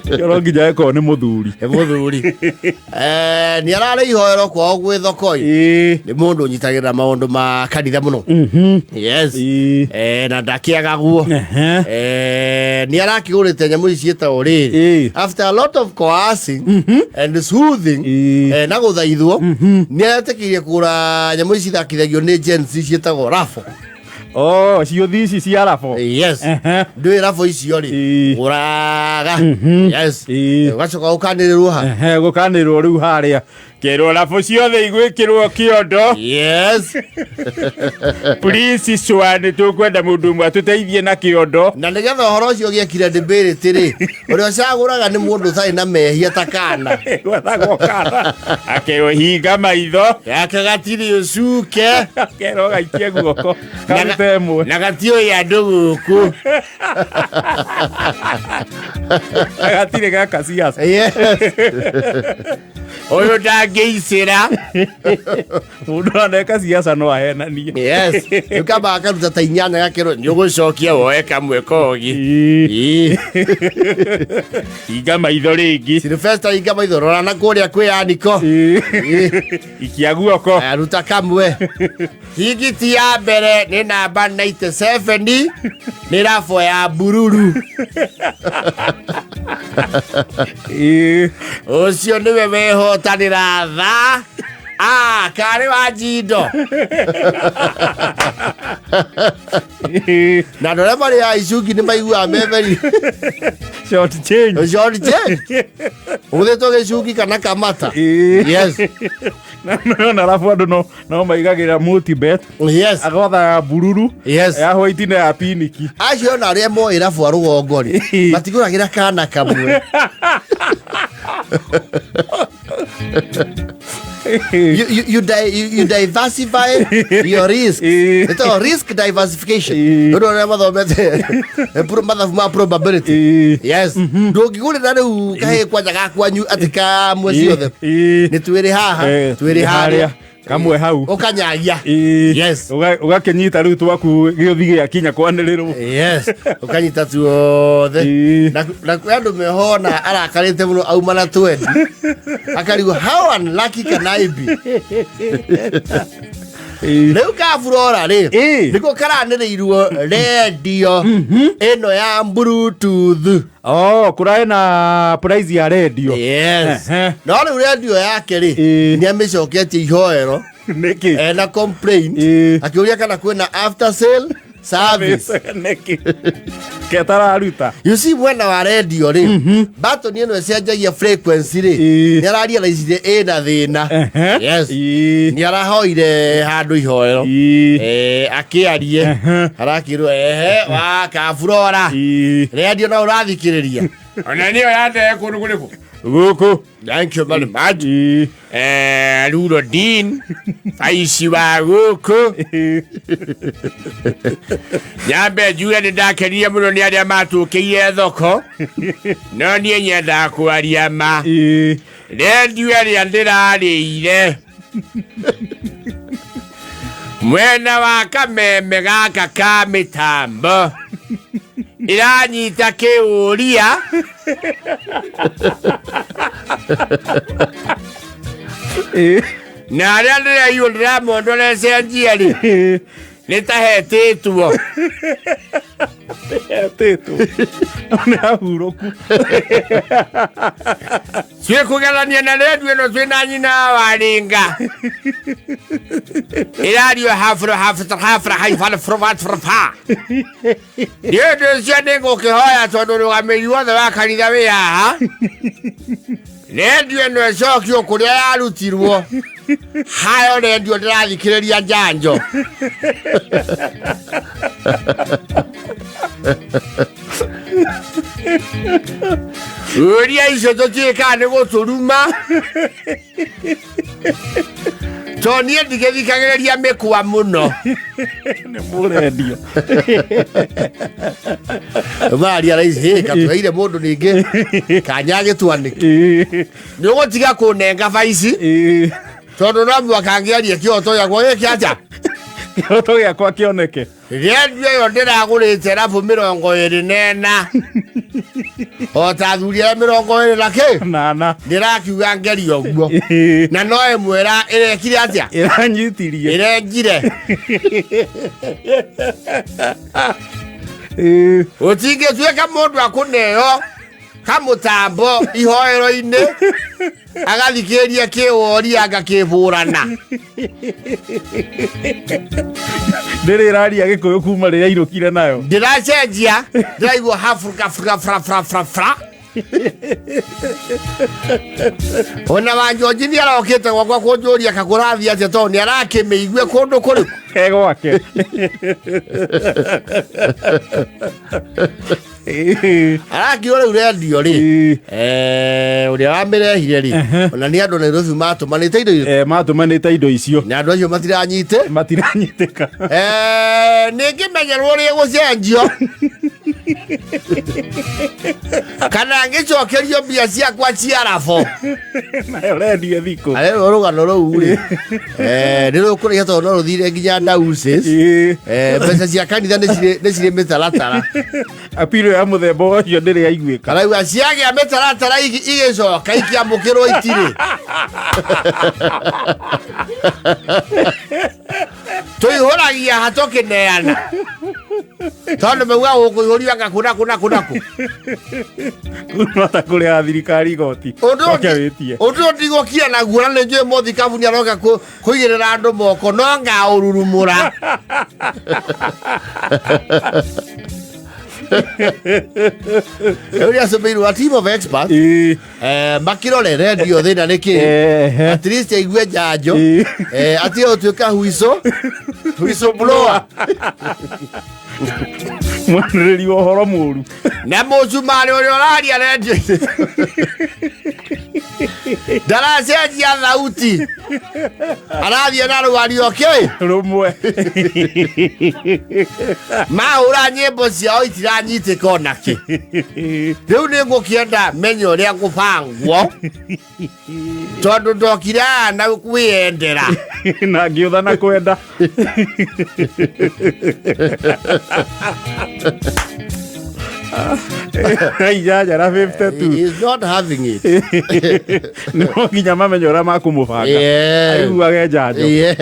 Kĩoro nginya ĩkorwo nĩ mũthuri. Nĩ mũthuri. Nĩ ararĩ ihoero kwao gwĩ thokoi. Nĩ mũndũ ũnyitagĩrĩra maũndũ ma kanitha mũno. Yes. Na ndakĩaga guo. Nĩ arakĩgũrĩte nyamũ ici ciĩtagwo rĩrĩ. After a lot of coercing and soothing na gũthaithwo, nĩ aretĩkĩire kũgũra nyamũ ici ithakithagio nĩ Gen Z ciĩtagwo raffle. Oh, ciũthi ici cia rabo. Yes. Ndũĩ rabo icio rĩ, ũraga. Yes. Ũgacoka ũkanĩrĩrwo ha. Ehe, gũkanĩrwo rĩu harĩa kerwo rabo ciothe igwĩkĩrwo kĩondo. Yes. Please cwa nĩ tũkwenda mũndũ ũmwe atũteithie na kĩondo. Na nĩgetha ũhoro ũcio ũgĩe credibility rĩ, ũrĩa ũcagũraga nĩ mũndũ ũtarĩ na mehia ta kana. Gwethagwo kana akerwo hinga maitho. Gaka gatirĩ ũcuke. Akerwo gaikie guoko karute ĩmwe. Na gatiũĩ andũ gũkũ. Gatirĩ gaka ciaca. Yes. Ũyũ ndangĩicĩra. Mũndũ aneka ciaca no ahenanie. Yes. Rĩu kamba akaruta ta inyanya gakerwo nĩ ũgũcokia woe kamwe kogi. Ĩĩ. Hinga maitho rĩngĩ. Sylvester hinga maitho rora na kũrĩa kwĩ Aniko. Ĩĩ. Ikia guoko. Aya, ruta kamwe. Tigiti ya mbere nĩ namba 97, nĩ rabo ya bururu. Ĩĩ. Ũcio nĩwe wehotanĩra tha. Ah, karĩ wa njindo. Ĩĩ. Na andũ arĩa marĩaga icungi nĩ maiguaga meberi. Short change. Short change. Ũgũthĩtwo gĩcungi kana kamata. Ĩĩ. Yes. Na arabu andũ no maigagĩra multibet. Yes. Agwathaga bururu. Yes. Ya white na ya piniki. Acio ona arĩa moĩ rabu a rũgongo rĩ, matigũragĩra kana kamwe. You diversify your risk. Ĩtagwo risk diversification. Nĩ ũndũ ũrĩa mathomete mathabu ma probability. Yes. Ndũngĩgũrĩra rĩu kahĩĩ kwanja ga kwanyu atĩ kamwe ciothe. Nĩ twĩrĩ haha, twĩrĩ harĩa. Kamwe hau. Ũkanyagia. Yes. Ũgakĩnyita rĩu twaku gĩũthi gĩakinya kwanĩrĩrwo. Yes. Ũkanyita tuothe. Na kwĩ andũ mehona arakarĩte mũno auma na twendi. Akarigwo how unlucky can I be? Rĩu kaburora rĩ, nĩkuo karanĩrĩirwo rendio ĩno ya bluetooth. Oh, kũraĩ na prize ya rendio. Yes. Ehe. No rĩu rendio yake rĩ, nĩ amĩcoketie ihoero. Nĩkĩ? Ena complaint. Akĩũria kana kwĩna after sale service. Nĩkĩ? Ketararuta. You see mwena wa rendio rĩ, button ĩno ĩcenjagia frequency rĩ, nĩ ararealizire ĩna thĩna. Yes. Nĩ arahoire handũ ihoero. Akĩarie. Arakĩrwo ehe wa kaburora. Rendio no ũrathikĩrĩria. Ona nĩyo yatee kũndũ kũrĩkũ? Gũkũ. Thank you very much. Ruro Dean, aici wa gũkũ. Nyambe njuge nĩ ndakenire mũno nĩ arĩa matũkĩire thoko, no niĩ nyendaga kwaria ma. Rendio ĩrĩa ndĩrarĩire mwena wa kameme gaka ka mĩtambo ĩranyita kĩũria. Na arĩa ndĩraiywo ndĩramondora cenjia rĩ, nĩ ta hetĩtwo. Hetĩtwo nĩ ahurũku. Twĩkũgerania na rendio ĩno twĩ na nyina wa ringa ĩrario hafro hafro hafra haifana frovatfrofa. Nĩ ũndũ ũcio nĩ ngũkĩhoya tondũ rũgamĩrĩri wothe wa kanitha wĩ haha, rendio ĩno ĩcokio kũrĩa yarutirwo. Hayo rendio ndĩrathikĩrĩria njanjo. Ũria icio tũtiũĩ kana nĩ gũtũruma, to niĩ ndigĩthikagĩrĩria mĩkwa mũno. Nĩ mũrendio. Maria raici hĩ katũheire mũndũ ningĩ kanya gĩtuanĩ nĩ ũgũtiga kũnenga baici tondũ no mũhaka ngĩarie kĩhoto gĩakwa gĩkĩ atĩa. Kĩhoto gĩakwa kĩoneke. Rendio ĩyo ndĩragũrĩte rabu 24 o ta athuri arĩa 20 na kĩ Nana. Ndĩrakiuga ngeria ũguo na no ĩmwe ĩrekire atĩa? Ĩranyitirie. Ĩrenjire. Gũtingĩtuĩka mũndũ akũneo kamũtambo ihoero-inĩ agathikĩrĩria kĩworia anga kĩbũrana. Ndĩrĩ ĩraria Gĩkũyũ kuma rĩrĩa irũkire nayo. Ndĩracenjia, ndĩraigua hafruka fra fra fra fra fra. Ona Wanjonji nĩ arokĩte gwakwa kũnjũria kakũrathiĩ atĩa tondũ nĩ arakĩmĩigue kũndũ kũrĩkũ. Ke gwake. Arakiuga rĩu rendio rĩ, ũrĩa wamĩrehire rĩ, ona nĩ andũ Nairobi matũmanĩte indo icio. Matũmanĩte indo icio. Na andũ acio matiranyite. Matiranyitĩka. Nĩ ngĩmenyerwo ũrĩa gũcenjio kana ngĩcokerio mbia ciakwa cia rabo. Nayo rendio thikũ. Arĩ rũgano rũu rĩ, nĩ rũkũraiha tondũ no rũthire nginya Dowses. Mbeca cia kanitha nĩ cirĩ mĩtaratara. Apiro ya mũthemba ũcio ndĩrĩ yaiguĩka. Arauga ciagĩa mĩtaratara igĩcoka ikĩamũkĩrwo itirĩ. Tũihũragia ha tũkĩneana tondũ mauga gũkũihũrio anga kũ na kũ na kũ na kũ. No ta kũrĩha thirikari igoti. Ũndũ Oke wĩtie. Ũndũ ũyũ ndigũkira naguo na nĩ njũĩ mũthikabu nĩ aroka kũigĩrĩra andũ moko no ngaũrurumũra. Rĩu nĩ acũmĩirwo a team of experts makĩrore rendio thĩna nĩ kĩ, at least aigue njanjo, atige gũtuĩka whistle blower. Mwanĩrĩri wa ũhoro mũru. Na mũcumarĩ ũrĩa ũraria rendio ndaracenjia thauti, arathiĩ na rwario kĩ rũmwe. Mahũra nyĩmbo ciao itiranyitĩka onakĩ. Rĩu nĩ ngũkĩenda menye ũrĩa ngũbangwo tondũ ndokire haha na kwĩyendera. Na ngĩũtha na kwenda. 8 na 52. He is not having it. Nĩ no nginya mamenye ũrĩa makũmũbanga aiguage njanjo. Yes.